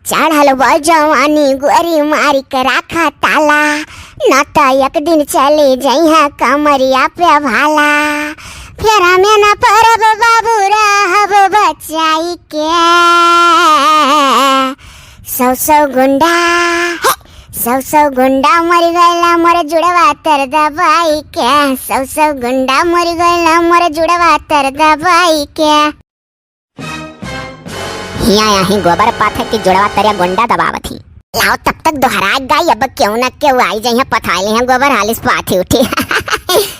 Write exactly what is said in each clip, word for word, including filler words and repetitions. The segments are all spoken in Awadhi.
चढ़ल बा जवानी गोरी मारी के राखा ताला, ना त एक दिन चली जइहा कमरिया पे भाला। फेरा में ना पड़ब बाबू रहब बचाई के। सौ सौ गुंडा, हे, सौ सौ गुंडा मर गइला मोर जुड़वा तर दबाई के। सौ सौ गुंडा मर गइला मोर जुड़वा तर दबाई के। हिया आही गोबर पाथे कि जुड़वा तरिया गुंडा दबावत ही। लाओ तब तक दोहराए गाई, अब केहू न केहू आई जइहे पथाई लिहे गोबर हालिस पाथी उठी।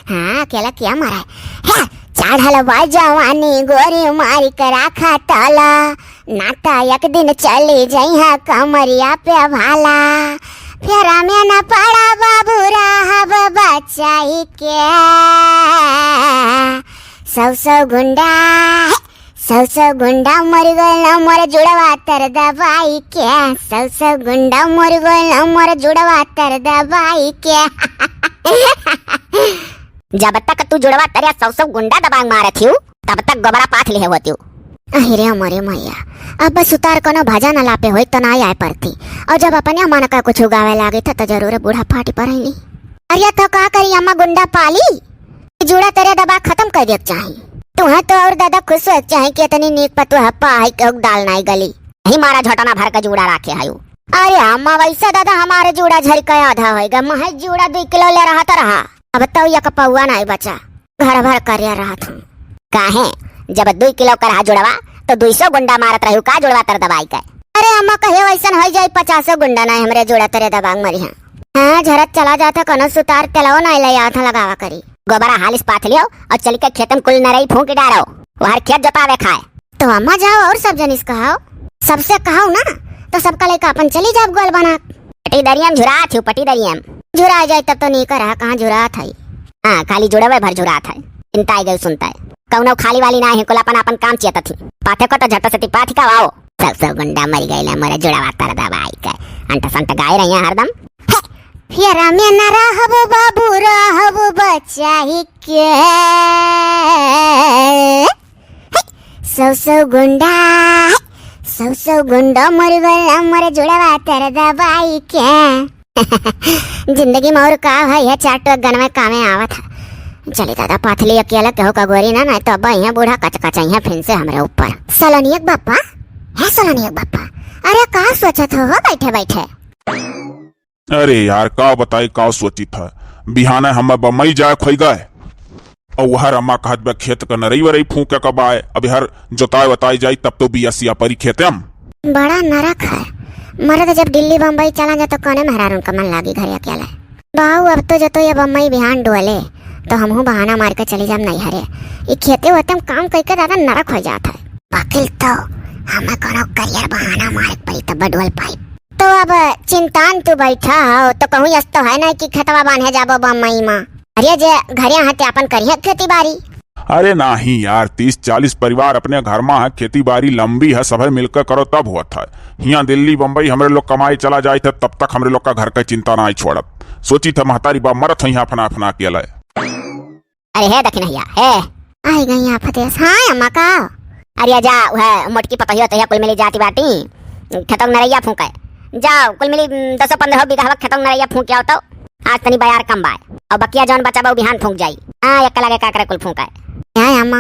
हाँ, अकेला क्या मारा है? हे, चढ़ल बा जवानी गोरी मारी के राखा ताला, ना त एक दिन चली जइहा कमरिया पे भाला। फेरा में न पड़ा बाबू रहब बचाई के। सौ सौ गुंडा, सौ सौ गुंडा मर गइल मोर जुड़वा तर दबाई के। सौ सौ गुंडा मर गइल मोर जुड़वा तर दबाई के। जब तक तू जुड़वा तरिया सौ सौ गुंडा दबांग मारत हिउ, तब तक गोबरा पाथ लिहे होतिउ। अहि रे मोरे मैया, अब सुतार कोनो भजन अलापे होई तो ना आए पड़ती। और जब अपने मन का कुछ गावे लागे था तो जरूर बूढ़ा फाटी पड़ेनी। अरे तो का करी अम्मा, गुंडा पाली? जुड़ा तरिया दबा खत्म कर देक चाही। तुहे तो और दादा खुश होक चाही कि इतनी नीक पतोह पाई के डाल नाई गली। ही मारा झोटना भर के जुड़ा राखे हायु। अरे अम्मा, वैसा दादा हमारे जुड़ा झर के आधा होइगा। महज जुड़ा दुई किलो ले रहत रहा, अब तो एक पौआ नाई बचा। घर भर करिया रहत हूँ। काहे? जब दुई किलो करहा जुड़वा, तो दुई सौ गुंडा मारत रहू का जुड़वा तर दबाई के? अरे अम्मा, कहे वैसन होई जाई, पचासो गुंडा नाई हमरे जुड़ा तरे दबांग मरिहा। हाँ, झरत चला जात है, कोनो सुतार तेलवो नाई ले आवत है लगावा करी। गोबरा हालिस पाथ लियो और चल के खेतन कुल नरई फूंक डारो, वहर खेत जोतावे खाए। तो अम्मा जाओ और सब जनिस कहाओ, सबसे कहाओ ना, तो सबका लेके अपन चली जाब गोल बना। पटी दरियम झुरात हूँ, पटी दरियम। झुरा जाए तब तो नीकर रहा, कहाँ झुरात है? हाँ, खाली जुड़वे भर झुरात है। चिंता आई गई सुनता है, कौनो खाली वाली ना है, कुल अपन अपन काम चियत थी। पाथे को तो झट से ती पाथी का वाओ। सौ सौ गुंडा मर गइला मोरा जुड़वा तर दबाई के। अंट संट गाए रही हैं हरदम। हे, फेरा में न रहब बाबू, रहब बचाई के। हे, सौ सौ गुंडा, हे, सौ सौ गुंडा मर गइला मोरा जुड़वा तर दबाई के। जिंदगी में और का है, यह चार टोक गनवे कामे आवत है। चली दादा, पाथली अकेला केहू का गोरी ना, नहीं तो अब यहाँ बूढ़ा कच कच यहाँ फिन से हमरे ऊपर। सलोनियक बापा, हे सलोनियक बापा, अरे का सोचत हो, हो बैठे बैठे? अरे यार, का बताई, का सोचित है, बिहाने हम बम्बई जाए खोई गए, और वह रमा कहत बा खेत का नरई वरई फूके का बाय, अब हर जोताए वताए जाई तब तो बिया सिया परी खेते हम। बड़ा नरक है। मर्द जब दिल्ली बम्बई चला जा तो कौने मेहरारून का मन लागी घरे अकेले। बाऊ, अब तो जतो ये बम्बई बिहान डोले, तो हमहू बहाना मार के चली जाब नैहरे। ई खेते होते में काम कइके दादा नरक हो जात है। बाकिर तो हमें कोनो करियर बहाना मारे के पड़ी तब डोल पाई। तो अब चिंतान तू बैठा हो, तो कहूँ यस तो है ना कि खेतवा बांधे जाबो बम्बई मा। अरे जे घरे हैं ते अपन करिए खेती बारी। अरे नाही यार, तीस चालीस परिवार अपने घर मा है, खेती बारी लंबी है, सभे मिलकर करो तब होत है। हियाँ दिल्ली बम्बई हमरे लोग कमाए चला जाइत है, तब तक हमरे लोग का घर का चिंता ना छोड़त। सोचित है महतारी बाप मरत है यहाँ फना फना के लय। अरे हे दखिनहिया, हे। आई गई आफत है। हाँ अम्मा का? अरे जा, वह मोटकी पतोहियो तो कुल मिली जाती बाटी। खेतों नरैया फूंके। जाओ, कुल मिली, उम, दसो पन्द्रहो बीघा हवा खेतों नरैया फूंक आओ तो। आज तनी बयार कम बाय। और बकिया जौन बचा बा, उ बिहान फूंक जाई। हाँ, एक लगे का करे कुल फूंके। हाँ अम्मा,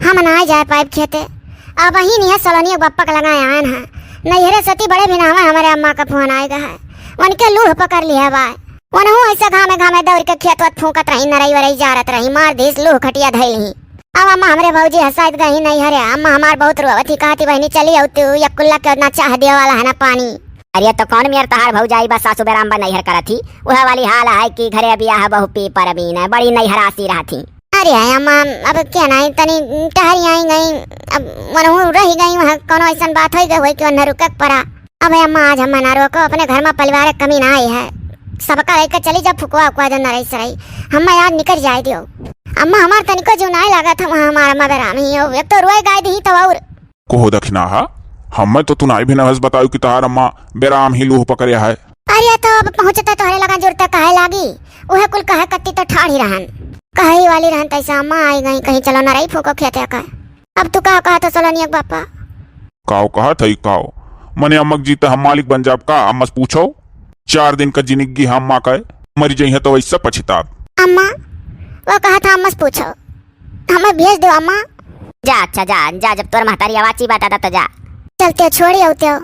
हम ना जाए पाइब खेते। अब वही नहीं है सलोनी एक बप्पा के लगा आयन है। नैहरे सती बड़े भी ना हवा, हमारे अम्मा का फोन आएगा है। उनके लूह पकड़ लिया बाय। वनहु ऐसे घामे घामे दौड़ के खेत वत फूंकत रही, नरई वरई जारत रही, मार दीस लूह खटिया धइल ही। अब अम्मा हमरे भौजी हंसाइत गई नैहरे, अम्मा हमार बहुत रोवत ही, कहती बहिनी चली अउतू, या कुल्ला के ना चाह दिए वाला है ना पानी। अरे तो कौन मेर तहार भौजाई बा सासू बेराम बा नैहर करत ही, वह वाली हाल है कि घरे बियाह बहु पी परबीन है, बड़ी नैहरासी रहत ही। अरे अम्मा, अब क्या नहीं तनी टहरी आई गई, अब वनहु रही गई, वहाँ कोनो ऐसन बात होई गई होई कि वन्हर रुके के पड़ा। अबे अम्मा, आज हमें ना रोको, अपने घर में परिवार के कमी ना आई है। सबका लेके चली जा फुकवा उकवा जो नरई सरई, हमें आज निकल जाए दियो। अम्मा, हमार तनिको जीव नाई लागत है, वहाँ हमार अम्मा बेराम ही हो, एक तो रोए गाय दी तो और। कोहो दखिनहा, हमें तो तू नाई भी नहस बतायु कि तहार अम्मा बेराम ही लूह पकड़े है। अरे तो अब पहुँचते तोहरे लगा जुरते काहे लागी, उहे कुल कहे कत्ती तो ठाढ़ी रहन, कहे ही वाली रहन, तैसे अम्मा आई गई, कहीं चलो नरई फूको खेते का। अब तू का कहत हो सलोनिया के बापा? काव कहत हई काव? मने अम्मा के जीते हम मालिक बन जाब का? अम्मा से पूछो। चार दिन का जिनिगी है अम्मा का, मरी जइहैं तो वैसे पछिताब। अम्मा, वो कहत है अम्मा से पूछो, हमें भेज दो अम्मा। जा, अच्छा जा, जा, जब तोर महतारी आवाची बाटा था तो जा। चलते छोड़ी आउते हो।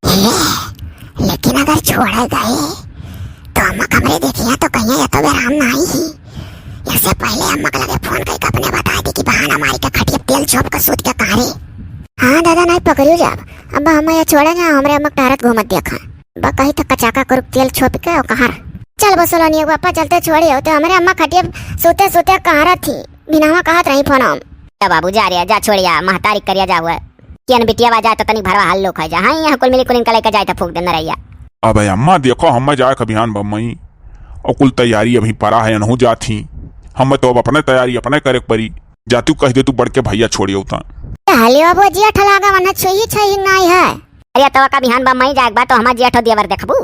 हे, लेकिन अगर छोड़े गए तो अम्मा कमरे देखिया तो कहिया ये तो बेराम नाही ही। इससे पहले अम्मा के लगे फोन करके अपने बता दी कि बहाना मारी के खटिया तेल छोप के सूत के कहा रे। हाँ दादा, नाही पकड़ियो जाब। अब हम यहाँ छोड़ा जा, हमरे अम्मा के टहरत घूमत देखा। बा कही तो कचाका करुक तेल छोप के और कहा। चल बसोलनिया बापा, चलते छोड़ी आउते हो। हमरे अम्मा खटिया सूते सूते कहा थी, बिनावा कहत रही फोन हम। जा बाबू, जा रे, जा छोड़िया, महतारी करिया जा हुआ। कियन बिटिया बा जाए तो तनी भरवा हल्लो खाई जा। हाँ, यहाँ कुल मिली कुल इनका लेके जाए तो फूक देना रहिया। अबे अम्मा, देखो, हमें जाए खबिहान बम्मई, और कुल तैयारी अभी परा है, अनहु जात ही। हमें तो अब अपने तैयारी अपने करे के परी। जातू कह दे तू बड़के भैया छोड़ी होता। हले अब जिया ठलागा वन्हा छुई छई नाई है। अरे तो का बिहान बम्मई जाए के बा तो हमार जेठ देवर देखबू।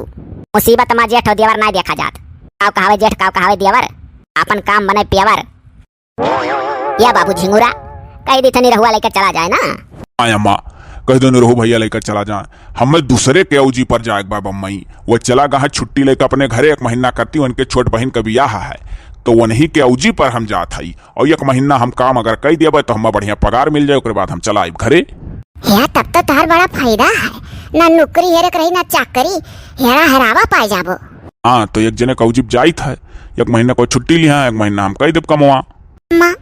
मुसीबत मा जेठ देवर नाई देखा जात। काव कहावे जेठ, काव कहावे देवर। आपन काम बने पेवर। या बाबू झिंगुरा, कह दी थनी रहुआ लेकर चला जाए ना। आय अम्मा, कह दो निरहू भैया लेकर चला जाए। हमें दूसरे के औजी पर जाए बा बम्मई। वो चला गहा छुट्टी लेकर अपने घरे, एक महीना करती उनके छोट बहिन का बियाह है, तो उन्हीं के औजी पर हम जात हई। और एक महीना हम काम अगर कह देबे तो हमें बढ़िया पगार मिल जाए, ओकरे बाद हम चला आइब घरे। या तब तो तोहर बड़ा फायदा है, ना नौकरी हेरे के रही ना चाकरी, हेरा हेरावा पाए जाबो। हाँ, तो एक जने का औजी पर जाइत है, एक महीना को छुट्टी लिहा, एक महीना हम कह देब कमवा। माँ,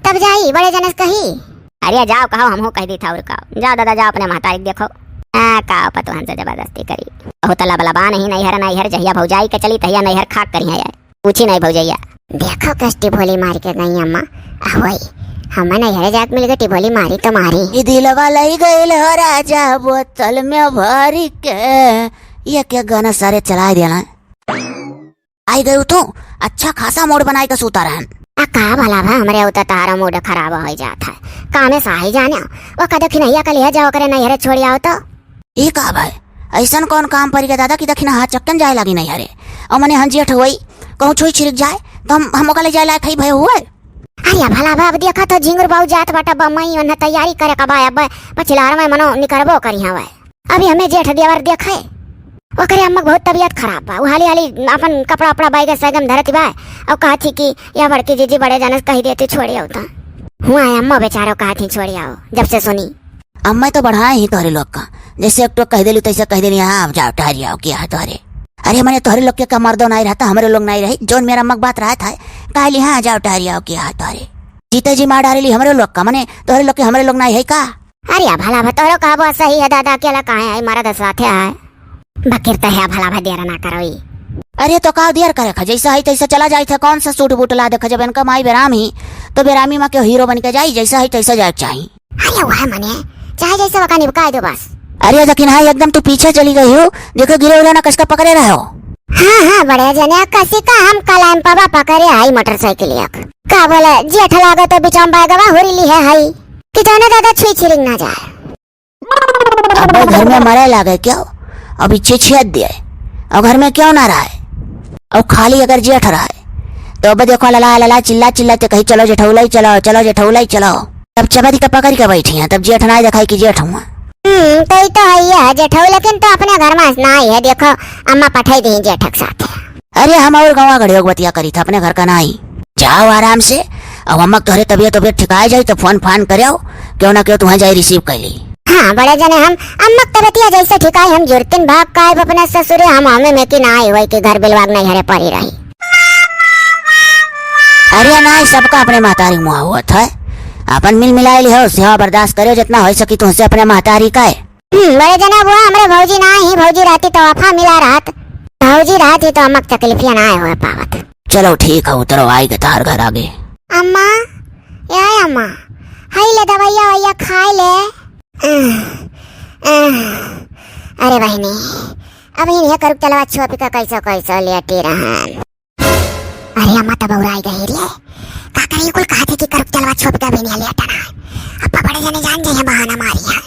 तब जाई, बड़े जने से कही। अरे जाओ, कहो, हमहू कह दी था, और का। जाओ दादा, जाओ, अपने महतारी के देखो। आ, का पतोहन से जबरदस्ती करी। बहुत लबलबा नहीं, नैहर, नैहर, जहिया भौजाई के चली, तहिया नैहर खाक करी है यार। पूछी नहीं भौजैया। देखो, कस टिभोली मार के गई अम्मा। आ, वही, हम नैहर जाके मिल गए, टिभोली मारी तो मारी। ई दिलवा लई गइल हो राजा, बोतल में भर के। ये क्या गाना सारे चला देना। आई गयू तू, अच्छा खासा मूड बनाई के सूता रहन। आ का भला भा, हमरे उता तारा मूड खराब हो जात है। कामे साही जाने, वो का दखिनैया के लिहे जाओ करे नैहरे छोड़ी आओ तो। ई का भाई, ऐसन कौन काम पड़ी गया दादा कि दखिना हाथ चक्कन जाए लागी नैहरे? और मने हन जेठ हुई, कहूँ छुई छिड़क जाए, तो हम, हम ओका ले जाए लायक है भय हुए? अरे भला भा, अब देखा तो झिंगुर बाऊ जात बाटा बम्मई, उन्हें तैयारी करे का बा, अब पछिलार में मनो निकरबो करी हवे। अभी हमें जेठ देवर देखे, ओकरे अम्मा के बहुत तबीयत खराब बा। उ हाली हाली अपन कपड़ा उपड़ा बैग सैगम धरत बा और कहत थी कि या बड़की जीजी बड़े जाने से कही देती छोड़ी आवता। हुआ है अम्मा बेचारो कहत थी छोड़ी आओ, जब से सुनी। अम्मा तो बढ़ाए ही तोहरे लोग का, जैसे एक टोक कह देलू तैसे कह देली, "हाँ, अब जाओ टहरी आओ, किया है तोहरे?" अरे मने तोहरे लोग के का मर्दो नहीं रहता, हमरे लोग नहीं रही, जोन मेरा अम्मा के बात रहत है, कहली, "हाँ, जाओ टहरी आओ, किया है तोहरे?" जीते जी मार डारेली हमरे लोग का, मने तोहरे लोग के हमरे लोग नहीं है का? अरे भला भा तोहरो कहबो सही है दादा, अकेला काहे आई, मरद साथे आए। बकिर तो है भला भा देर ना करोई। अरे तो का देर करे खा, जैसा है तैसा चला जाए थे, कौन सा सूट बूट ला देखा, जब इनका माई बेराम ही तो बेरामी माँ के हीरो बन के जाई, जैसा है तैसा जाए के चाही। अरे वह मने चाहे जैसे वका निपकाए दो बस। अरे लेकिन हाँ एकदम तू पीछे चली गई हो, देखो गिरे उला ना कसका पकड़े रहे हो। हाँ हाँ बड़े जने कसी का हम कलाम पावा पकड़े आई मोटरसाइकिल एक। का बोले जेठ लागे तो बिचाम बैगवा होरी ली है हई। कि जाने दादा छुई छिरिंग ना जाए। अब घर में मरे लागे क्यों? अभी छे छेद दिए। और घर में क्यों ना रहे? और खाली अगर जेठ रहे तो अब देखो लला लला चिल्ला चिल्ला ते कही चलो जेठौलाई चलो, चलो जेठौलाई चलो। तब चबरी का पकड़ के बैठी हैं, तब जेठ ना दिखाई कि जेठ हुआ। हम्म, तो ई तो है ही है जेठऊ, लेकिन तो अपने घर में ना ही है। देखो अम्मा पठाई दी जेठक साथ। अरे हम और गाँव गड़ियों बतिया करी था, अपने घर का ना ही। जाओ आराम से, अब अम्मा के तोहरे तबियत तबियत ठिकाए जाई तो फोन फान करेओ, क्यों ना क्यों तुम्हें जाई रिसीव कर ली। हाँ बड़े जने हम अम्मा के तबियतिया जैसे ठिकाए हम जुरतिन भाग कायब अपने ससुरे, हम हमें में कि ना आई हुई कि घर बिलवाग नहीं हरे पड़ी रही। अरे ना, सबका अपने महतारी मुँह होत है, अपन मिल मिलाए लिहो, सेवा बर्दाश्त करेओ जितना हो सकी तुमसे अपने महतारी का है। हम्म, बड़े जना बुआ, हमरे भौजी ना ही, भौजी रहती तो वफा मिला रहत। भौजी रहती तो अम्मा के तकलीफिया ना हो पावत। चलो ठीक है, उतरो, आई के तार घर आगे। अम्मा, ए अम्मा, हई ले दवाइया वैया खाए ले। अह, अह, अरे बहिनी, अब इन्हें करुक तलवा छोपी का कैसो कैसो लेटी रहन। अरे अम्मा तब बौराई गई रे। का करी कुल कहा थे कि करुक तलवा छोपी का भी नहीं लेटना है। अब बड़े जने जान जाए बहाना मारी है।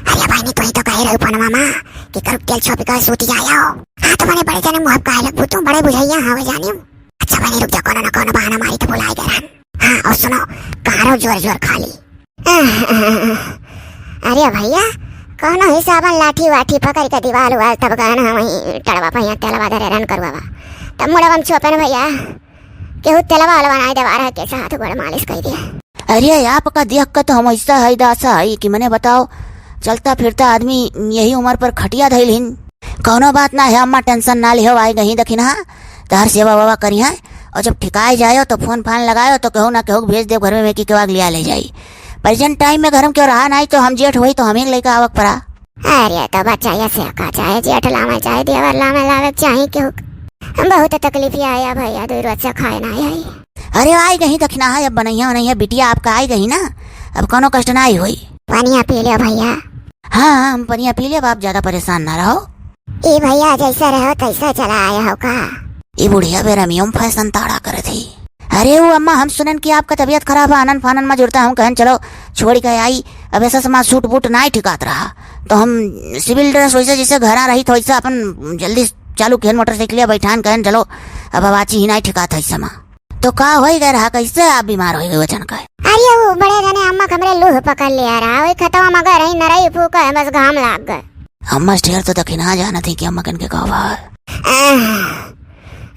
अरे बहिनी, तू ही तो कहे रहू पनवा माँ कि करुक तेल छोपी का सूती जायो। हाँ, तो मने बड़े जने मुहब काहे लगबू तू, बड़े बुझैया हवे जानियो। अच्छा बहिनी, रुक जा, कोनो ना कोनो बहाना मारी तो बुलाई गए रहन। हाँ, और सुनो, कहारो जोर जोर खाली। अरे भैया, कौनो हिसाबन लाठी वाठी पकड़ के दीवाल उवाल तब गहन हम वहीं टड़वा पहिया तेलवा धरे रहन करुआ बा। तब मुड़वा में चोपन भैया, केहू तेलवा वालवा नाई देवा रहा, कैसे हाथ गोड़ मालिश कर दिया। अरे, आपका देख के तो हम ऐसा है दासा है कि मने बताओ, चलता फिरता आदमी यही उम्र पर खटिया धइल हिन। कौनो बात ना है अम्मा, tension ना लिहो, आई गही दखिनहा, तहार सेवा वेवा करिहैं, और जब ठिकाए जायो तो फोन फान लगायो तो केहू ना केहू के भेज देब घर में, कि केहू आग लिया ले जाई। Present time में घर में केहू रहा नाई तो हम जेठ होई तो हम ही लइका आवक परा। अरे तो बच्चा ये से का चाहे जेठ लावे चाहे देवर लावे, लावे के चाही केहू। बहुत तकलीफ आया भैया, दो रोज से खाए ना आई। अरे आई गही दखिनहा, अब बनैया वनैया बिटिया आपका आई गही ना, अब कौनो कष्ट ना आई होई। पनिया पी लियो भैया। हाँ, हाँ, हम पनिया पी लेब, आप ज्यादा परेशान ना रहो। ए भैया, जैसा रहो तैसा चला आया हो का? ई बुढ़िया बेरमियों में fashion ताड़ा करत ही। अरे वो अम्मा, हम सुनन कि आपका तबीयत खराब है, आनन फानन में जुड़ता, हम कहन चलो छोड़ के आई। अब ऐसा समाज सूट बूट नाई ठिकात रहा, तो हम civil dress वैसे जैसे घरा रही था वैसे अपन जल्दी चालू किहन मोटरसाइकिलिया बैठान कहन चलो, अब आवाची ही नाई ठिकात है समा। तो का होई गए रहा, कैसे आप बीमार होई गए अचानक? अरे वो बड़े जने अम्मा के हमरे लूह पकड़ लिया रहा, वही खतवा में गए रही, नरई फूका है, बस घाम लाग गए। अम्मा से ढेर तो दखिनहा जानत ही कि अम्मा कन के का बा। आह,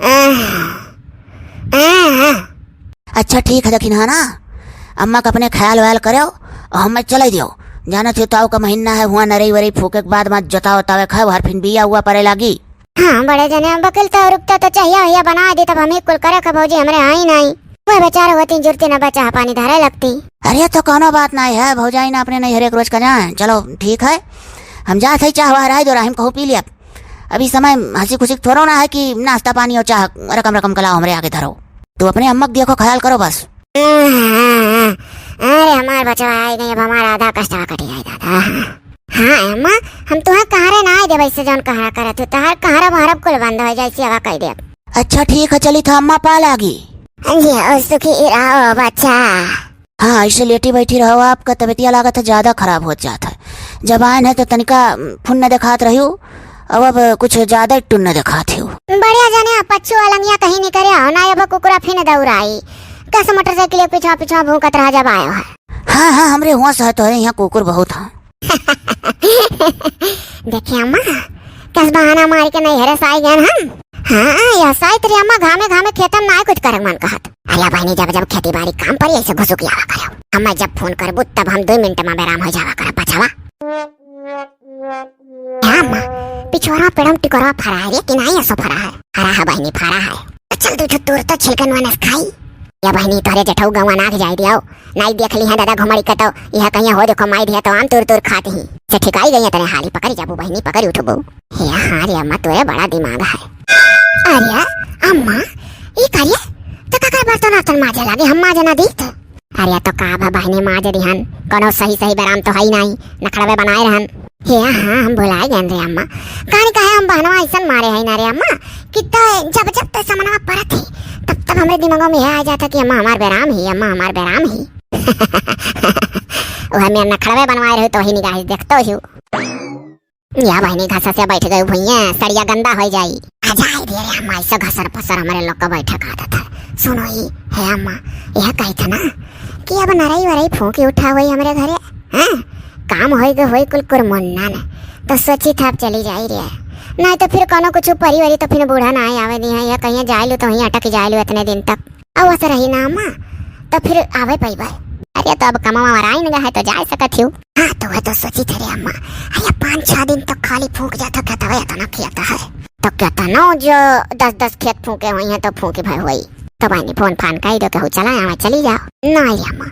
आह, आह। अच्छा ठीक है दखिनहा ना, अम्मा का अपने ख्याल व्याल करो और हमें चले दियो। जानत हो ताऊ का महीना है, हुआ नरई वरई फूके के बाद मत जोता उतावे खाए, हर फिन बिया हुआ परे लागी। हाँ, बड़े जने, अब वकील तो रुकता तो चाहिया वहिया बना दी, तब हमें कुल करे का भौजी हमरे आई नहीं। वह बेचारा होती जुड़ती न बचा पानी धारे लगती। अरे तो कौनो बात नहीं है, भौजाई ना अपने नैहरे के रोज का जाए। चलो ठीक है, हम जात है, चाह वाह रहा है, दो राहिम कहूँ पी लिया। अभी समय हंसी खुशी के थोड़ो ना है कि नाश्ता पानी और चाह रकम रकम का लाओ हमरे आगे धरो। तू अपने अम्मा के देखो, ख्याल करो बस। अरे हमार बचवा आई गई, अब हमारा आधा कष्टवा कट जाए दादा। हाँ अम्मा, हम तुहे कहरे ना आए देब, ऐसे जौन कहरा करत हो, तहार कहरा महरब कुल बंद हो जाए, सेवा कई देब। अच्छा ठीक है, चली था अम्मा, पा लागी। जी, ओ सुखी रहो बच्चा। हाँ, ऐसे लेटी बैठी रहो, आपका तबीयतिया लागत है ज्यादा खराब होत जात है। जब आयन है तो तनिका फुन्न देखात रहियो, अब, अब कुछ ज्यादा टुन्न देखात हो। बढ़िया जाने आप पच्चू अलंगिया कहीं नहीं करे हो ना, अब कुकुरा फिन दौड़ाई। कस मोटरसाइकिल के पीछा पीछा भूकत रहा जब आयो है। हाँ, हाँ, हमरे हुआ से है, तोहरे यहाँ कुकुर बहुत है। देखे अम्मा, कस बहाना मार के नैहरे से आई गए हम। हाँ, यह साइत रे अम्मा, घामे घामे खेतन ना कुछ करे मन कहत। अरे बहनी, जब जब खेती बाड़ी काम पड़ी, ऐसे घुसुक आवा करो। अम्मा जब फोन करबू, तब हम दो मिनट में बेराम हो जावा करब, बचावा। हाँ अम्मा, पिछोरा पेड़म टिकोरा फरा है रे, कि नहीं ऐसो फरा है? फरा है बहनी, फरा है। तो चल दू ठो तोर तो छिलकन वनस खाई। या बहनी, तोरे जेठऊ गवा नाक जाए दियो। नाई देख ली है दादा घुमड़ी के तो, यह कहिया हो देखो माई दिया तो आम तोर तोर खात ही। से ठिकाई गई है तने हाली, पकड़ी जाबू बहनी, पकड़ी उठबू। हे हाँ रे अम्मा, तोरे बड़ा दिमाग है। अरे अम्मा, ई का रे? तो का कर बर्तन वर्तन माजे लागे, हम माजे ना दीत। अरे तो का भा बहने माजे दिहन, कोनो सही सही बेराम तो है ही नहीं, नखड़वे बनाए रहन। हे हाँ, हम भुलाए गए रे अम्मा। कानी कहे हम बहनवा ऐसन मारे है ना रे अम्मा, कि तो जब जब ते समनवा परत है, तब तब हमरे दिमागों में यह आ जाता कि अम्मा हमार बेराम ही, अम्मा हमार बेराम ही। वह मेरा नखड़वे बनवाए रहे तो ही निगाह देखतो ही। या बहनी घासा से बैठ गई भुइया, सड़िया गंदा हो जाई। आ जाए दे रे अम्मा, ऐसे घसर पसर हमारे लोग का बैठक आदत है। सुनो ही, हे अम्मा, यह कही था ना कि अब नरई वरई फूंकी उठा हुई हमरे घरे, हैं? काम होई के होई कुल कुरमुन्ना ने। तो सोची था अब चली जाई रे। नहीं तो फिर कोनो कुछ परी वरी तो फिर बूढ़ा ना आवे दी है, या कहीं जाए लू तो वहीं अटक जाए लू इतने दिन तक। अवस रही ना अम्मा, तो फिर आवे पइबे। अरे तो अब कमावा वराइन गा है तो जाए सकत हियो। हाँ तो वह तो सोची थे रे अम्मा, अरे पाँच छह दिन तक खाली फूंक जाता खेतवे, इतना खेत है। तो कहता ना जो दस दस खेत फूंके हुई हैं तो फूंकी भर हुई। तो बहनी फोन फान कही दो, कहू चला आवे, चली जाओ। ना रे अम्मा,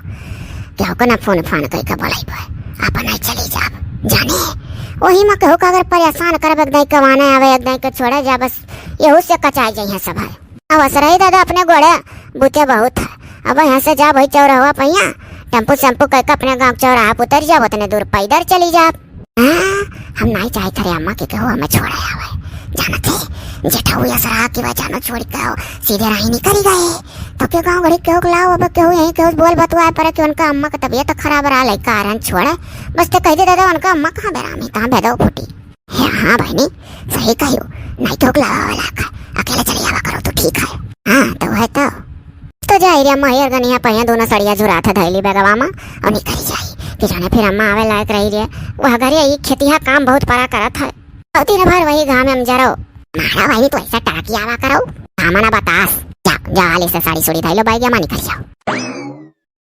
केहू को ना फोन फान कही का बोलाई बे, अपन आई चली जाब। जाने वही में केहू का अगर परेशान करब, एक दाई कमाने आवे, एक दाई के छोड़े जा, बस यहू से कचाई जाइए सब है। अब असरही दादा अपने गोड़े बूते बहुत है। अब यहाँ से जा भाई चौराहा पहिया, टेम्पू सेम्पू करके अपने गाँव के चौराहा पर उतर जाब, उतने दूर पैदल चली जाब। हाँ, हम नहीं चाहते रे अम्मा कि केहू हमें छोड़े आवे। जानत है, जेठऊ असरहा की वजह न छोड़ के आओ, सीधे राही निकल गए। तो के गाँव घड़ी केहू के लाओ, अब केहू यहीं केहू से बोल बतुआए पड़े कि उनका अम्मा का तबीयत खराब रहा, लइका आ रहन छोड़े। बस ते कह दे दादा, उनका अम्मा कहाँ बेरामी, कहाँ भेदो फूटी। हे, हाँ बहनी, सही कहियो, नहीं तो ओकला वाला का, अकेले चली आवा करो तो ठीक है। हाँ, तो है तो। तो जाई रे अम्मा, हेर गनिया पहिया दोनों सड़िया झुरात है धैली बेगवा मा, और निकल जाई कि कि जाने फिर अम्मा आवे लायक रही रे। वह घरे ई खेतिहा काम बहुत परा करत है। और दिन भर वही घाम में जरो। मारा वही तो ऐसा टरकी आवा करो। घामना बतास। जा, जा, हाली से साड़ी सुड़ी धइलो, बैगिया मानी कर जाओ।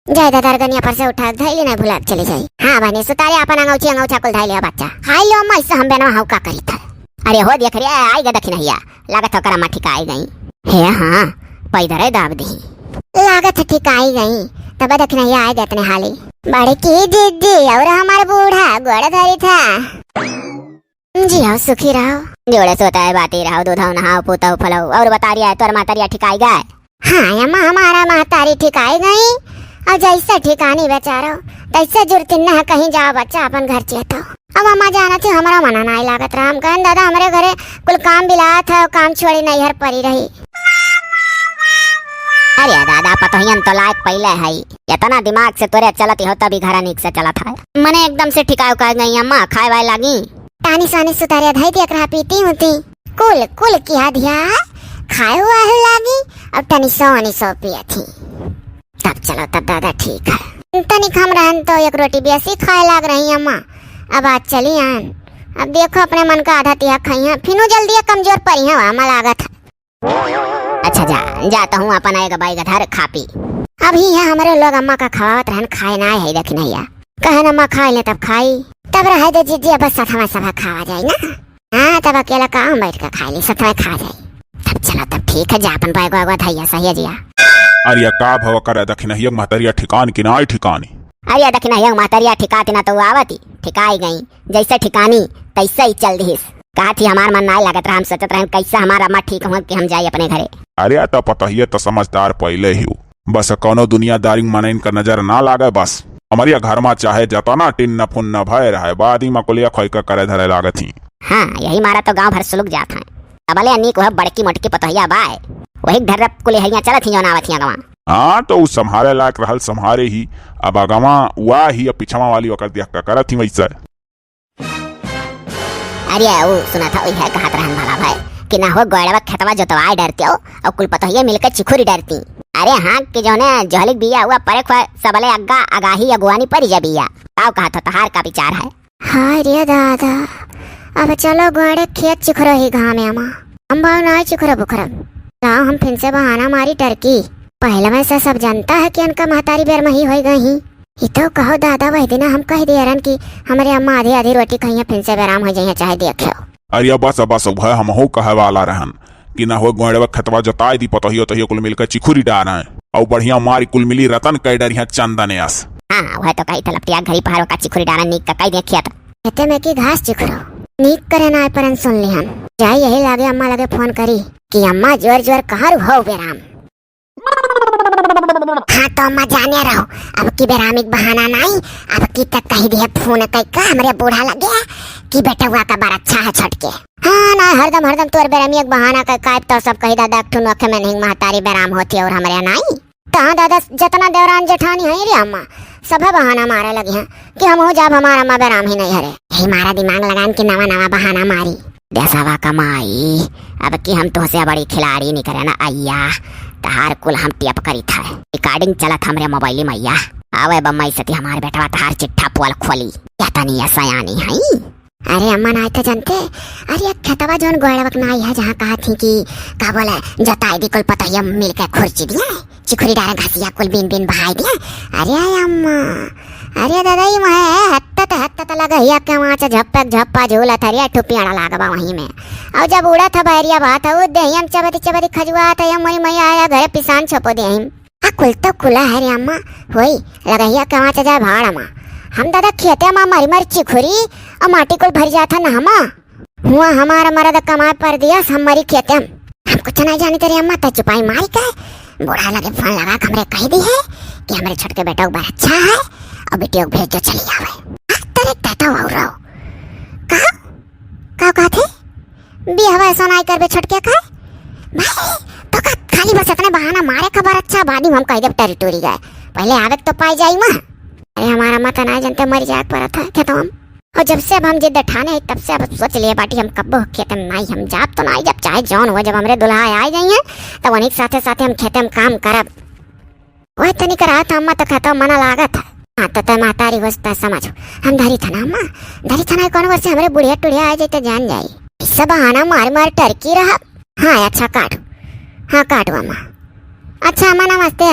जय दादा, अरगनिया पर से उठा, धइली नहीं भुला के चली जाई। हाँ बहनी, सुतारे अपन अंगौछी अंगौछा कुल धइले बच्चा। हाय लो अम्मा, इससे हम बेनवा हऊ का करी था। अरे हो देख रे, आई गा दखिनहिया। लागत हो करा माँ ठिकाई गई। हे हाँ, पैदरे दाब दी। लागत है ठिकाई गई, तब दखिनहिया आए गए इतने हाली। बड़की दीदी और हमार बूढ़ा गोड़ धरी था। जियो सुखी रहो। जोड़े सोता है बाती रहो, दूधौ नहाओ, पूतौ फलौ, और बतारिया है तोर मातरिया ठिकाई गए। हाँ अम्मा, हमारा महतारी ठिकाई गई, और जैसे ठिकानी बेचारो, तैसे जुरती न कहीं जाओ बच्चा अपन घर चेतो। अब अम्मा जाना थी, हमारा मना नाई लागत रहा। हम कहन, दादा, हमरे घरे कुल काम बिलात है, काम छोड़ी नैहर परी रही। अरे दादा, पतोहियन तो लायक पहले है, इतना दिमाग से तोरे चलती हो तभी घर नीक से चलत है। मने एकदम से ठिकाओ कह गई अम्मा, खाए वाए लागी। तानी सानी सुतारिया धई दिया करा पीती होती। कुल, कुल किहा दिया, खाए हुआ है लागी, अब तनी सौ नी सौ पिया थी। तब चलो, तब दादा ठीक है। तनिक हम रहन तो एक रोटी बेसी खाए लाग रही अम्मा, अब आज चली आन। अब देखो अपने मन का आधा तिहा खाई हैं, फिनू जल्दी कमजोर परी हैं, अम्मा लागत है। अच्छा जा, जा तो हूँ अपन एक बैग धर खा पी। अभी यहाँ हमारे लोग अम्मा का खवावत रहन, खाए ना है दखिनहिया। कहन अम्मा खाए ले तब खाई, तब रहे दे जीजी, अब साथ में सभा खावा जाए ना। हाँ, तब अकेला कहाँ बैठ के खाई ली, साथ में खा जाए। तब चलो, तब ठीक है, जा अपन बैग वैग धैया सही है जिया। अरे का भव करे दखिनहिया महतरिया ठिकान की ना ठिकानी। अरे दखिनहिया महतरिया ठिकाती ना तो आवती, ठिकाई गई, जैसे ठिकानी तैसे ही चल दिहिस। कहा थी हमार मन नाय लागत रहा, हम सोचत रहन कैसे हमार अम्मा ठीक हुआ कि हम जाई अपने घरे। अरे, तो पतोहिया तो समझदार पहले ही हो। बस कौनो दुनियादारी मनइन का नजर ना लागे बस। हमरिया घर मा चाहे जतना टिन्न फुन्न भय रहे, बादी मा कुलिया खोई का करे धरे लागत ही। हाँ, यही मारा तो गाँव भर सुलुक जात हैं। अबले अनीक वह बड़की मोटकी पतोहिया बाय, वही धर्रप कुलिहरिया चलत ही जौन आवत ही अगवा। हाँ, तो उ सम्हारे लायक रहल, सम्हारे ही। अब अगवा वा ही, अब पिछवा वाली ओकर देख का करत ही वैसे। अरे, ऊ सुना था, वही कहत रहन भला भाई कि ना हो गोड़वा खेतवा जोतवाए डरती हो और कुल पतोहिया मिलके चिखुरी डरती। अरे हाँ, कि जौने जोहलिक बिया हुआ परे खुआ सबले अग्गा अगाही अगुवानी परी जा बिया। ताऊ कहत हो, तहार का विचार है? हाय रे दादा, अब चलो गोड़े खेत चिखुरो ही घामे अमा। हम बाऊ ना चिखुरो बुखरब। ताऊ हम फिन से बहाना मारी डरकी। पहले में से सब जनता है कि इनका महतारी बेरमही होई गई ही। ई तो कहो दादा, वही दिना हम कह दिया रहन कि हमरे अम्मा आधी आधी रोटी खइहें, फिन से बेराम हो जाइहें, चाहे देखियो। अरे बस, बस, वह हमहू कहे वाला रहन कि ना हो गोड़वा खेतवा जोताई दी, पतोहियो तोहियो कुल मिलकर चिखुरी डारें और बढ़िया मारी कुल मिली रतन कह डरिया चंदन यस। हाँ, वह तो कही था लपटिया घरी पहाड़ों का चिखुरी डारें, नीक का कही देखिया तो। खेते में की घास चिखुरो, नीक करे ना परन सुन लिहन। जाई यही लागे अम्मा लगे फोन करी कि अम्मा जोर जोर कहाँ हो बेराम। हाँ तो अम्मा जाने रहो, अब की बेरामी के बहाना नाई, अब की तक कही दिए फोन कई का हमरे बूढ़ा लगे कि बेटवा का बरच्छा है छोटके। हाँ ना, हरदम हरदम तोर बेरामी के बहाना कई का, तो सब कही दादा एक ठुन अखे में नहीं महतारी बेराम होती और हमरे नाई। तो हाँ दादा, जतना देवरान जेठानी है रे अम्मा, सभे बहाना मारे लगी हैं कि हम हो जाब, हमार अम्मा बेराम ही नहीं हरे। यही मारा दिमाग लगान कि नवा नवा बहाना मारी। देसवा कमाई, अब की हम तोहसे बड़ी खिलाड़ी निकरे ना अइया, तहार कुल हम टेप करी था। रिकॉर्डिंग चलत हमरे मोबाइल में अइया। आवे बम्मई सती हमार बेटवा तहार चिट्ठा पोल खोली। या तनी या सयानी हई। अरे अम्मा ना तो जानते, अरे एक खेतवा जौन गोड़वक ना आई है जहाँ कहा थी कि का बोले जोताई दी कुल पतोहिया मिलके खुर्ची दिया। चिखुरी डारा घसिया कुल बीन बीन बहाई दिया। अरे अम्मा, अरे दादा, ई मोहे हत्तत हत्तत लगहिया के वाचा झप्पक झप्पा झूलत हरिया ठुपियाड़ा लागबा वहीं में। और जब उड़त ह बहरिया बात ह, उ देहियम चबदी चबदी खजुआत ह, मई मई आया घरे पिसान छपो देहिम। आ कुल तो कुला है रे अम्मा, होई लगहिया के वाचा जाए भाड़ अम्मा। हम दादा खेते मा मरी मरी चिखुरी और माटी कुल भर जात ह ना हमा। हुआ हमारा मरद कमाए परदेस, हम मरी खेते में। हम कुछ नहीं जानी तेरे अम्मा, तै चुपाई मारी के बूढ़ा लगे फोन लगा के हमरे कह दी है कि हमरे छोटके बेटा ऊपर अच्छा है और बेटी को भेज दो, चली आवे। आज तेरे कहता हुआ रहो। कहा? का कहते? बिहवा ऐसा नहीं करबे छोटके का? भाई, तो का खाली बस इतने बहाना मारे खबर अच्छा, बाद में हम कह देब टेरिटोरी गए। पहले आवे के तो पाई जाई माँ। अरे हमारा अम्मा तो ना जानते मर जाए के पड़ा था खेतवा में। और जब से अब हम जिद ठाने हैं, तब से अब सोच लिए बाटी हम कब्बो खेते में नाई हम जाब तो नाई, जब चाहे जौन हो, जब हमरे दुल्हा आ जाइए, तब उन्हीं के साथे साथे हम खेते में काम करब। वह तनिक रात अम्मा तो खेतवा मना लागत है। हाँ, तो तय महतारी होस त समझो। हम धरी थना अम्मा, धरी थना कौन वर्ष हमरे बुढ़िया टुढ़िया आ जाए त जान जाई। ऐसा बहाना मार मार टरकी रहा। हाँ, अच्छा काटू। हाँ, काटू अम्मा। अच्छा अम्मा नमस्ते।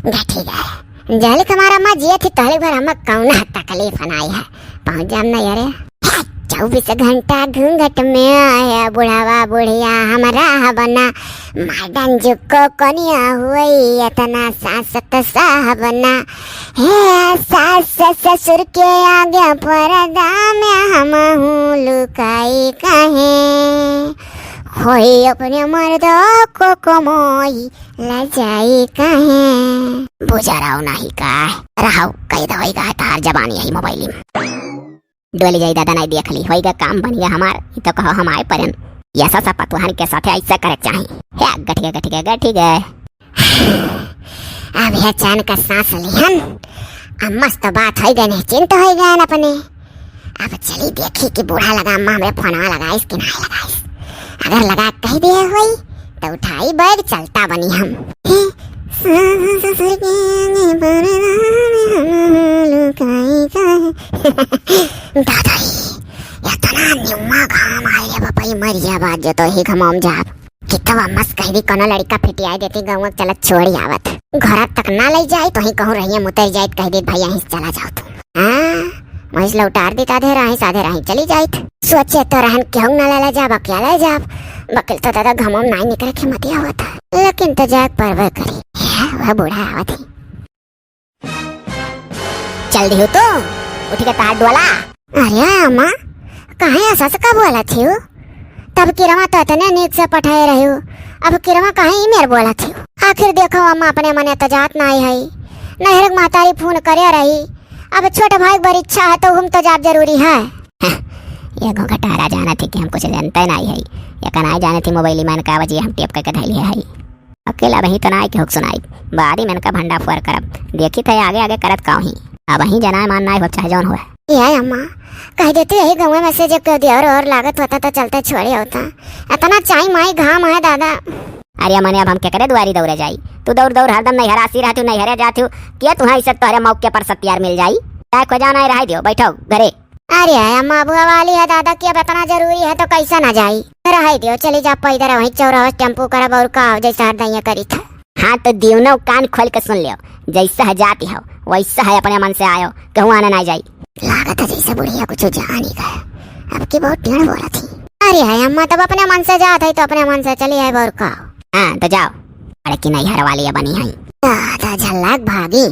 गठी गए। जहले तुम्हारा अम्मा जिया थी, तहले भर हमें कौना तकलीफ नाई है। पहुँच जाम ना यारे। चौबीस घंटा घूंघट में आया बुढ़ावा बुढ़िया हमरा बना। मॉडर्न जुग को कनिया हुई, इतना सास त साहब ना। हे सास ससुर के आगे पर्दा में हम हूँ लुकाई काहे? होई अपने मर्दा को कमाई लजाई काहे? बुझा रहो नाही का? रहो, कह दवाई का तार जबानी है मोबाइल में। डोली जाई दादा, नाई देख ली, होई गा काम बन गया हमार। ई तो कहो हम आए परन। ये सब, सब पतुहन के साथे ऐसे करे के चाही। हे गठ गए, गठ गए, गठ गए। अब हे चैन का सांस लिहन। अब मस्त बात होई गए, निश्चिंत होई गए अपने। अब चली देखी कि बूढ़ा लगा अम्मा हमरे फोनवा लगाइस कि नाई लगाइस। अगर लगा कह दिए होई, तो उठाई बैग, चलता बनी हम। हे, सास ससुर के आगे पर्दा में हम लुकाई काहे? दादा रे, इतना निम्मा घाम आए रे बापा, ई मर जाब आज तो ही घमाम जाब। कितवा मस्त कह दी, कोनो लड़का फिटियाई देती, गाँव चलत छोड़ी आवत। घर तक ना ले जाई, तो ही कहूँ रहिए मुतर जाइत, कह दी, "भाई, यहीं से चला जाओ तुम।" हाँ, वहीं से लौटार देत आधे राही से आधे राही चली जाइत। सोचे तो रहन केहू ना ले, ले जाब, अकेले जाब। बकिल तो दादा घमम नाई निकले के मतिया होता, लेकिन तो जाए परबे करी। हे, वह बूढ़ा आवत ही। चल दिहु तू, उठ के तार डोला। अरे अम्मा, काहे ऐसा से का बोलत हिउ? तब किरवा तो इतने नीक से पठाए रहिउ, अब किरवा काहे ई मेर बोलत हिउ? आखिर देखो अम्मा, अपने मने तो जात नाई है, नैहर के महतारी फोन करे रही, अब छोट भाई के बड़ी इच्छा है तो हम तो जाब जरूरी है। ये घोंघटारा जानत ही कि हम कुछ जानते नाई है, ये कनाई जानत ही मोबाइल में का बजिए हम टेप करके धैलिए है। अकेला अबहीं तो नाई केहू के सुनाई, बाद में इनका भंडा फुअर करब। देखी थे आगे आगे करत का ही। अबहीं जनाए मान नाई हो चाहे जौन होए। ए अम्मा, कह देती यही गाँव में से जब केहू देवर और लागत होता तो चलते छोड़े होता। इतना चाई माई घाम है दादा। अरे मने अब हम केकरे दुआरी दौड़े जाई? तू दौड़ दौड़ हरदम नैहरासी रहती, नैहरे जाती। के तुहाँ इसे तोहरे मौके पर सत्यार मिल जाई? चाहे खोजा नाई रहाई दियो, बैठो घरे। अरे अम्मा, बुआ वाली है दादा कि अब इतना जरूरी है तो कैसे ना जाई? रहे दियो, चली जा पैदर, वहीं चौराहा टेम्पू करब और का, जैसे हर दैया करी था। हाँ तो दीवनो कान खोल के सुन लियो, जैसे है जाती हो वैसे है अपने मन से आयो, कहूँ आना ना जाई। लागत है जैसे बुढ़िया कुछ जानी का, अब की बहुत टेढ़ बोला थी। अरे है अम्मा, तब अपने मन से जात है तो अपने मन से चली आए और का। हाँ तो जाओ, अरे की नैहर वाली बनी है। दादा झल्लाक भागी।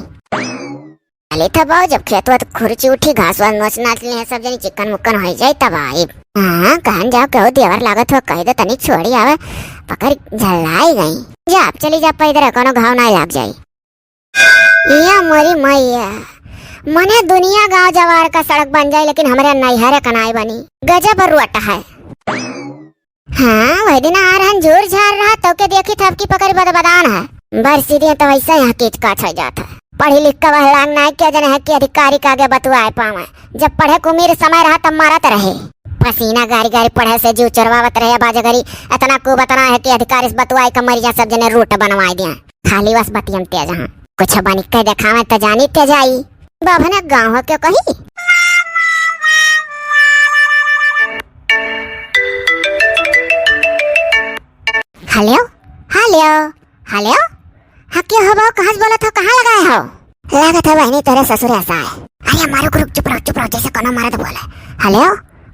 चली तब आओ, जब खेत वत खुरची उठी, घास वास नोच नाच लिए सब जनी, चिकन मुक्कन होई जाई तब आइब। हाँ, कहन जाओ, केहू देवर लागत हो, कह दे तनी छोड़ी आवे, पकड़ झल्लाई गई। जा, अब चली जा पैदर, कोनो घाव नाई लाग जाई। या मोरी मैया, मने दुनिया गांव जवार का सड़क बन जाई, लेकिन हमरे नैहरे का नाई बनी। गजब रोट है। हाँ, वह दिन आ रहन झूर झार रहा, तो के देखी थपकी पकड़ी बदबदान है। बरसी दिए तो वैसे यहाँ कीच काच हो जात है। पढ़ी लिख के वह लांग नाई के जन है कि अधिकारी का आगे बतुआए पावे। जब पढ़े के उम्र समय रहा तब मारत रहे। पसीना गारी गारी पढ़े से जीव चोरवावत रहे। बाजगरी इतना कुबतना है कि अधिकारी से बतुआए के मरिया सब जने रूट बनवाए दिया। खाली बस बतियम तेज हाँ। कुछ बनी के देखावे तो जानी तेज आई। बाभन गाँव हो क्यों कही? हेलो, हेलो, हेलो। हाँ, के हो बहू, कहाँ से बोलत हो, कहाँ लगाए हो? लागत है बहिनी तोरे ससुरे असा है। अरे मारो रुक, चुप रहो, चुप रहो, जैसे कोनो मर्द बोले। हेलो,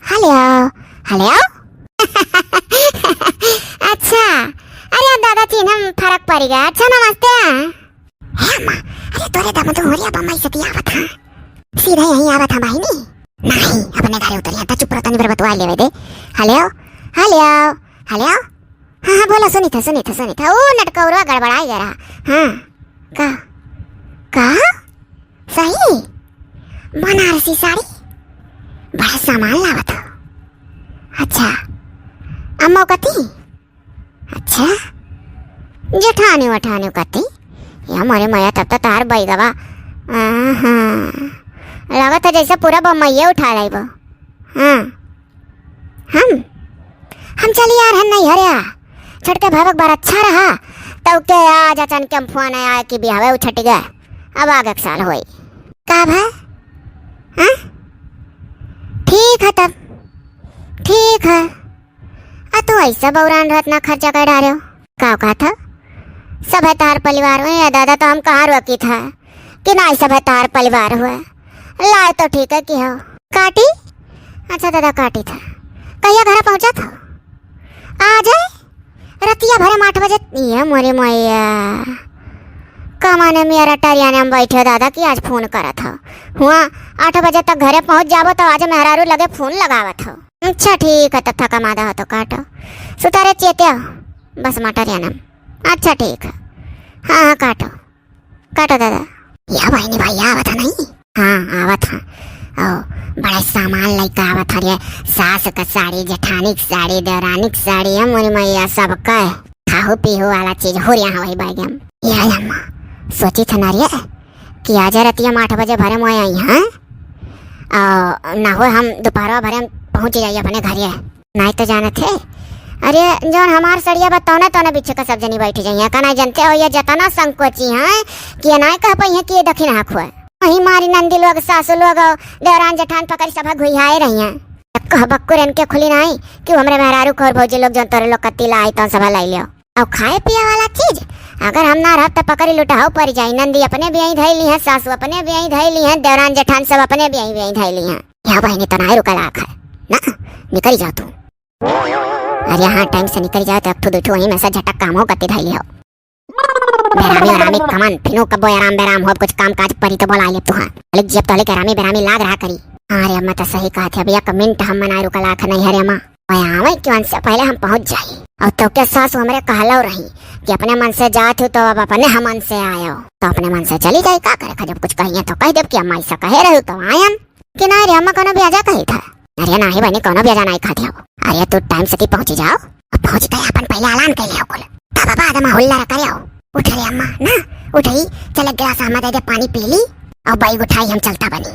हेलो, हेलो। अच्छा, अरे दादा, चिन्ह में फर्क पड़ गया। अच्छा, नमस्ते। हे अम्मा, अरे तोरे दम तो होरिया बम्बई से आवत हा। सीधे यहीं आवत हा बहिनी। नहीं, अपने घरे उतरिया, त चुप रह, तनी भर बतुआ लेवे दे। हेलो, हेलो, हेलो। हाँ, हाँ, बोला, सुनी था, सुनी था, सुनी था। ओ नटकौरवा गड़बड़ाई गया रहा। हाँ, का, का? सही? बनारसी साड़ी? बड़ा सामान लावत हो। अच्छा, अम्मा कती? अच्छा, जेठानी वठानी कती? या मोरे मैया, तब तो तार बैगवा, आहा, लागत है जैसे पूरा बम्बईये उठा लाइबो। हाँ, हम, हम चली यार, हम नहीं हरिया। छोटके भावक बार अच्छा रहा, तब के आज अचानक हम फोन आया कि बिहावे उछट गया। अब आगे के साल होई। का भा? हाँ? ठीक है तब, ठीक है। आ तू ऐसा बौरान रहत ना खर्चा कर डारे हो। का कहत हो? सब है तार परिवार में, या दादा तो हम कहाँ रोकी था कि ना सब है तार परिवार हुआ। लाए तो ठीक है कि हो। काटी? अच्छा दादा काटी था। कहिया घर पहुँचा था? आ जाए। रतिया भरे में आठ बजे, ये मोरे मैया, कमाने में यार टरियाने हम बैठे हो दादा कि आज फोन करत हो। हुआ आठ बजे तक घरे पहुँच जाबो तो आज मेहरारू लगे फोन लगावत हो। अच्छा ठीक है, तब थका मादा हो तो काटो। सुतारे चेते हो, बस मटरियाने। अच्छा ठीक है, हाँ हाँ काटो। काटो दादा। या बहिनी भैया आवत है नहीं? हाँ, आवत है। ओ, बड़ा सामान लइके आवत है रे। सास का साड़ी, जेठानी की साड़ी, देवरानी की साड़ी, हम मोरी मैया सबका है। खाहू पीहू वाला चीज हो रहा है वही बैग में। ये है अम्मा, सोची था ना रे कि आज रतिया में आठ बजे भरे मोए आई हैं। आ, ना हो हम दोपहर भरे में पहुँच जाइए अपने घरे। नाई तो जानत है। अरे, जौन हमार सड़िया बा, तौने, तौने बिच्छू का सब जनी बैठ जाइए। का नाई जानते हो, ये जतना संकोची हैं कि ये नाई कह पाई हैं कि ये दखिन हाथ हुआ। वहीं मारी नंदी लोग, सासू लोग, देवरान जेठान पकड़ी सब घुइहाए रही हैं। कह बक्कुर इनके खुली नाई कि हमरे मेहरारू खोर भौजी लोग जौन तोरे लोग कत्ती लाई तौन सब लाई लियो। और खाए पिए वाला चीज, अगर हम ना रहब त पकड़ी लुटाओ पड़ जाई। नंदी अपने बियाई धई ली हैं, सासू अपने बियाई धई ली हैं, देवरान जेठान सब अपने बियाई बियाई धई ली हैं। या बहिनी तो नाई रुकल आख है ना, निकल जाओ तू। अरे हाँ, टाइम से निकल जाओ तो एक ठो दू ठो वहीं में से झटक काम हो कत्ती धई लियो। बेरामी, बेरामी कमन, फिनू कब्बो आराम बेराम हो, कुछ काम काज परी तो बोला ले तू। हाँ, हलिक जेब तो हलिक आरामी बेरामी लाग रहा करी। हाँ रे अम्मा, तो सही कहत है, अब एक मिनट हम मना रुकल आख नहीं है रे अम्मा। मैं आवे कि उनसे पहले हम पहुँच जाई। और तो क्या सास हमरे कहलो रही कि अपने मन से जात हो तो अब अपने हम मन से आयो, तो अपने मन से चली जाई। का करे, जब कुछ कहिए तो कह देब कि अम्मा ऐसा कहे रही तो आयन। कि ना रे अम्मा, कोनो ब्याजा कही था। अरे नाही बहिनी, कोनो ब्याजा नाही खात हो। अरे तू टाइम से ती पहुँची जाओ। अब पहुँची तो अपन पहले ऐलान कर लियो कुल। तब बाबा आदमा हुल्ला रख करियो। उठ रे अम्मा, ना उठई, चल एक गिलास हमें दे दे, पानी पी ली। और बैग उठाई हम चलता बनी।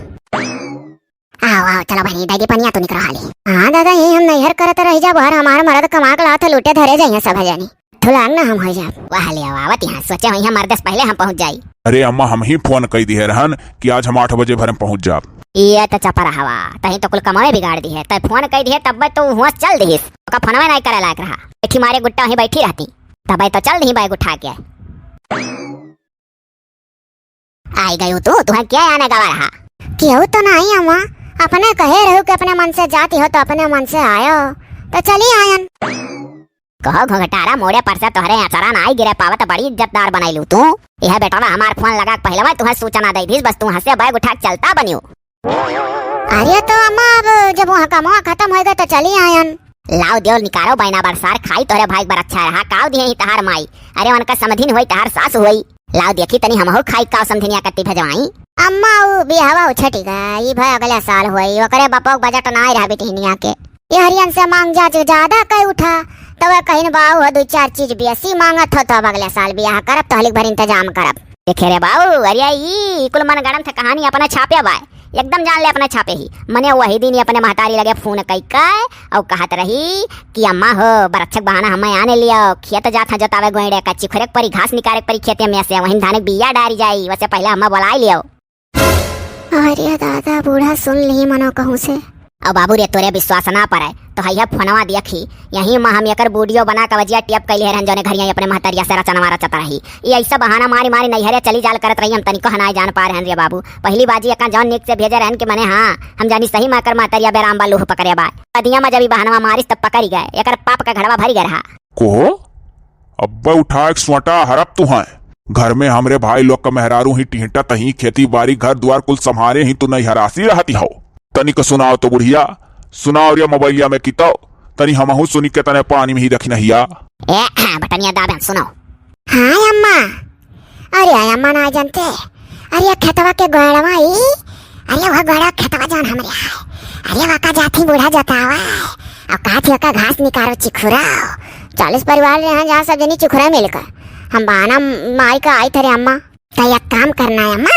आओ, आओ, चलो बहिनी, दे दे पनिया, तू निकरो हाली। हाँ दादा, यही हम नैहर करत रह जा, बाहर हमार मरद कमा के लात लूटे धरे जाइए सब जनी। थोड़ा ना हम हो जाब। वाह ले आओ, आवत यहाँ, सोचे हुई हम मर्दस पहले हम पहुँच जाई। अरे अम्मा, हम ही फोन कई दिहे रहन कि आज हम आठ बजे भर में पहुँच जाब। ये तो चपरा हवा, तही तो कुल कमावे बिगाड़ दी है। तय फोन कई दिहे तब तो हुआ चल दिहिस, ओका फोनवे नहीं करे लायक रहा। बैठी मारे गुट्टा वहीं बैठी रहती, तब तो चल दिही बैग उठा के। आई गयू तू, तुहे क्या आने गवा रहा? केहू तो नहीं अम्मा, अपने कहे रहू कि अपने मन से जाती हो तो अपने मन से आयो, तो चली आयन। कहो घुघटारा, मोड़े पर से तोहरे अचरा नाई गिरे पावत, बड़ी इज्जतदार बनैलू तू। यह बेटवा हमार फोन लगा के पहले मैं तुहे सूचना दे दीस, बस तू हंसे बैग उठा के चलता बनियो। अरे तो अम्मा, अब जब वहाँ कमवा खत्म होएगा तो चली आयन। लाओ देव निकारो बैना बरसार, खाई तोहरे भाई बर अच्छा रहा, काव दिहे ही तहार माई। अरे उनका समधिन होई, तहार सास होई। लाओ देखी तनी हमहू खाई काव समधिनिया कत्ती भेजवाई। अम्मा उ बियाहवा उछटी गई, ई भय अगले साल होई, ओकरे बापो के बजट नाई रहा बिटिहनिया के। ये हरियन से मांग जाच ज्यादा कई उठा, तो वह कहिन बाऊ हो दू चार चीज बेसी मांगत हो, तो अब अगले साल बियाह करब, तो हलिक भर इंतजाम करब। देखे रे बाऊ, अरे ई कुल मन गणन थे कहानी अपने छापे बाय, एकदम जान ले अपने छापे ही। मने वही दिन ही अपने महतारी लगे फोन कई के और कहत रही कि अम्मा हो, बरच्छक बहाना हमें आने लियो, खेत जात है जोतावे गोइड़े का, चिखुरे के परी, घास निकारे के परी खेते में से, वहीं धान के बिया डारी जाई, वसे पहले अम्मा बुलाई लियो। अरे दादा, बूढ़ा सुन ली मनो कहूँ से। अब बाबू रे, तोरे विश्वास ना पड़े तो हैया फोनवा देखी, यही में हम एकर वीडियो बना के वजिया टेप कैले रहन, जौने घरिया अपने महतरिया से रचनवा रचत रही। ये ऐसा बहाना मारी मारी नैहरे चली जाल करत रही, हम तनिको हनाई जान पा रहन रे बाबू। पहली बाजी एका जौन निक से भेजे रहन कि मने हाँ, हम जानी सही में एकर महतरिया बेराम बा, लूह पकड़े बा। पदिया में जब ई बहानवा मारिस तब पकड़ी गए, एकर पाप का घड़वा भरी गए रहा। को अब्बे उठा एक सोटा हरप तू है। घर में हमरे भाई लोग का मेहरारू ही टिहटत ही, खेती बाड़ी घर द्वार कुल संभारे ही, तू नहीं हरासी रहती हो। तनिक सुनाओ तो बुढ़िया, सुनाओ रे मोबाइलिया में कितो, तनी हमहू सुनी के तने पानी में ही रखी नहिया। ए, बटनिया दाबे, सुनो। हाँ अम्मा। अरे अम्मा ना जानते, अरे खेतवा के गोड़वा ही, अरे वह गोड़ा खेतवा जान हमरे है। अरे वका जाथी बूढ़ा जतावा, अब का थी ओका घास निकारो चिखुराओ। चालीस परिवार रहे हैं जहाँ सब जनी चिखुरा मिलकर। हम बहाना मारी का आई थे रे अम्मा। तो एक काम करना है अम्मा,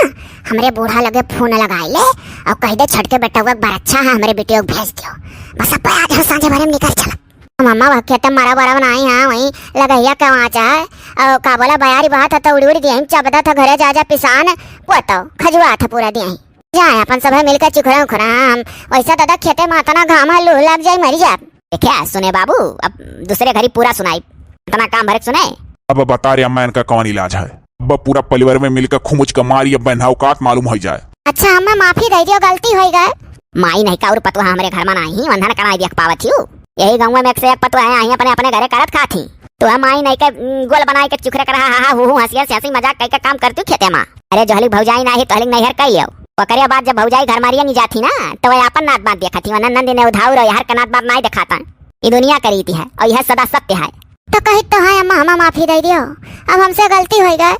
हमरे बूढ़ा लगे फोन लगाई ले और कह दे छोटके बेटवा एक बार अच्छा है हमरे बेटियों को भेज दियो। बस अब आज हम सांझे भरे में निकल चला। हम अम्मा वह खेते मरा बरा बनाई, हाँ, वहीं लगहिया के वाचा है। और का बोला, बयारी बहत है तो उड़ी उड़ी दिया, चबदा था घरे जा जा पिसान, पोतो खजुआ था पूरा दिया। जाए अपन सभे मिलकर चुखरा उखरा, हम वैसा दादा खेते में इतना घाम है, लू लग जाए, मरी जाए। देखे सुने बाबू, अब दूसरे घरी पूरा सुनाई, इतना काम भरे सुने। अब बता रे अम्मा, इनका कौन इलाज है? अब पूरा परिवार में मिलकर खुमुच का मारी, अब बहना औकात मालूम हो जाए। अच्छा अम्मा, माफी दे दियो, गलती हो गए। माई नहीं का और पतुआ हमरे घर में नाही, वंधन कनाई देख पावत हियो। यही गाँव में एक से एक पतुआ है, आई अपने अपने घरे करत खात ही। तो हम माई नहीं के, उम, गोल बनाई के चुखरे कर हा हा हा हू हू हंसी हंसी हंसी मजाक कई के काम करती खेते में। अरे जोहलिक भौजाई नाही, तोहलिक नैहर कई हो। ओकरे बाद जब भौजाई घर मारिया नहीं जाती ना, तो वह अपन नात बात देखती, वरना नंदी ने उधाऊ रहो, हर का नात बात नहीं दिखाता। ये दुनिया का रीति है और यह सदा सत्य है। तो कही तो है अम्मा, हमें माफी दे दियो, अब हमसे गलती हो गए।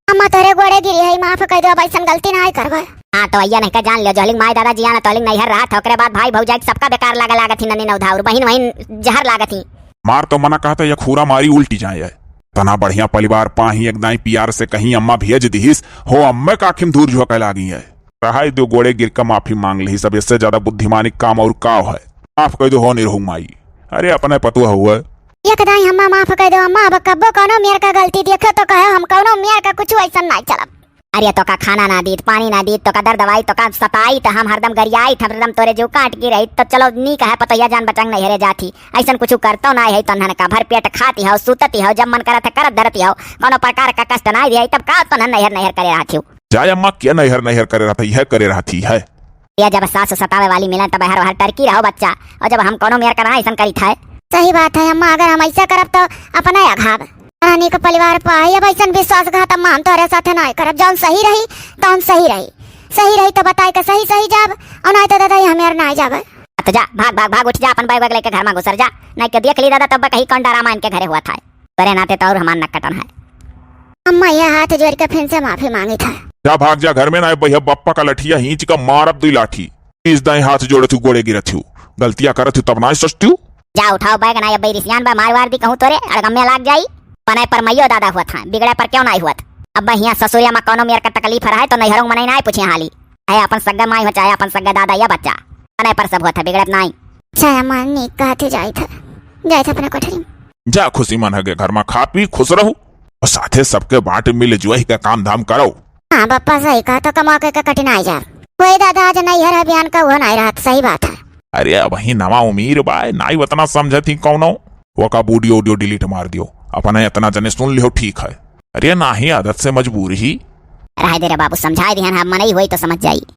अम्मा तोरे गोड़े गिरी है, माफ कर दो, अब ऐसन गलती ना करबे। हाँ तो अइया नहीं का जान लियो, जोहलिक माई दादा जिया ना तोहलिक नैहर रहा था, ओकरे बाद भाई भौजाई सबका बेकार लागे लागत ही, नंदी ने उधाऊ, बहिन वहिन जहर लागत ही। मार तो मना कहता, यह खूरा मारी उल्टी जाए है। तना बढ़िया परिवार पाही एक दाई प्यार से कहीं अम्मा भेज दिहिस, हो अम्मे का आँखी में धूर झोंके लागी है। रहाई दो गोड़े गिर के माफी मांग लिहिस, अब इससे ज्यादा बुद्धिमानी काम और का है। माफ कर दो हो निरहू माई, अरे अपने पतुआ हुआ। एक दाई अम्मा माफ कर दो अम्मा, अब कब्बो कौनो मेर का गलती देखे तो कहे हम कौनो मेर का कुछ ऐसा नहीं चलब। अरे तोका खाना ना दीत, पानी ना दीत, तोका दर दवाई, तोका सताई, तो हम हरदम गरियाई, हरदम तोरे जो काट की रही, तो चलो नीक है पतोहिया जान बचांग नैहरे जाती, ऐसन कुछ करतो ना है, तन्हन का भर पेट खाती हो, सूतती हो, जब मन करत है करत धरती हो, कोनो प्रकार का कष्ट ना दिया, तब का तन्हन नैहर नैहर करे रहती हो। जाय अम्मा, क्या नैहर नैहर करे रहती है, करे रहती है। या जब सास सतावे वाली मिलन तब हर हर टरकी रहो बच्चा, और जब हम कोनो मेर का ना ऐसन करी था। सही बात है अम्मा, अगर हम ऐसा करब तो अपना अघाब। रानी का परिवार पाई, अब ऐसन विश्वासघात अम्मा हम तोरे साथे ना करब, जौन सही रही तौन सही रही, सही रही तो बताए के सही सही जाब, और नहीं तो दादा ये हमें ना जाबे। तो जा, भाग भाग भाग, उठ जा, अपन बैग वैग लेके घर में घुसर जा, नहीं के देख ली दादा तब कहीं कौन डरामा इनके घरे हुआ था। तोरे नाते तो और हमार नक कटन है। अम्मा ये हाथ जोड़ के फिर से माफी मांगी था। जा भाग जा घर में, ना भैया बप्पा का लठिया हींच का मारब दुई लाठी। इस दाई हाथ जोड़त हूँ, गोड़े गिरत हूँ, गलतियाँ करत हूँ तब ना सोचती हूँ। जा उठाओ बैग, ना अब रिसियान बा, मार वार दी कहूँ तोरे अड़गम्मे लाग जाई। पनाई पर मैयो दादा हुआ था, बिगड़े पर क्यों ना हुआ था। अब हियाँ ससुरिया में कौनो मेर का तकलीफ रहे तो नैहरों में नहीं, नहीं पूछे हाली। है अपन सग्गा माई हो चाहे अपन सग्गा दादा या बच्चा, पनाई पर सब हुआ था, बिगड़त नहीं। अच्छा अम्मा नीक कहत ही जाइत है, जाइत है अपने कोठरी में। जा खुशी मन है घर में, खा पी खुश रहो और साथे सबके बाँट मिल जुआही का काम धाम करो। हाँ बप्पा सही कहा, तो कमा के, के कठिनाई जा। वही दादा आज नैहर है, बिहान का वो नहीं रहत, सही बात है। अरे अब ही नवा उमीर बा, नाई उतना समझत ही कौनो। वका वीडियो, वीडियो डिलीट मार दियो, अपने इतना जने सुन लियो ठीक है। अरे नाही आदत से मजबूर ही। रहे दे रे बाबू, समझाए दिहन, हम मनई होई तो समझ जाई।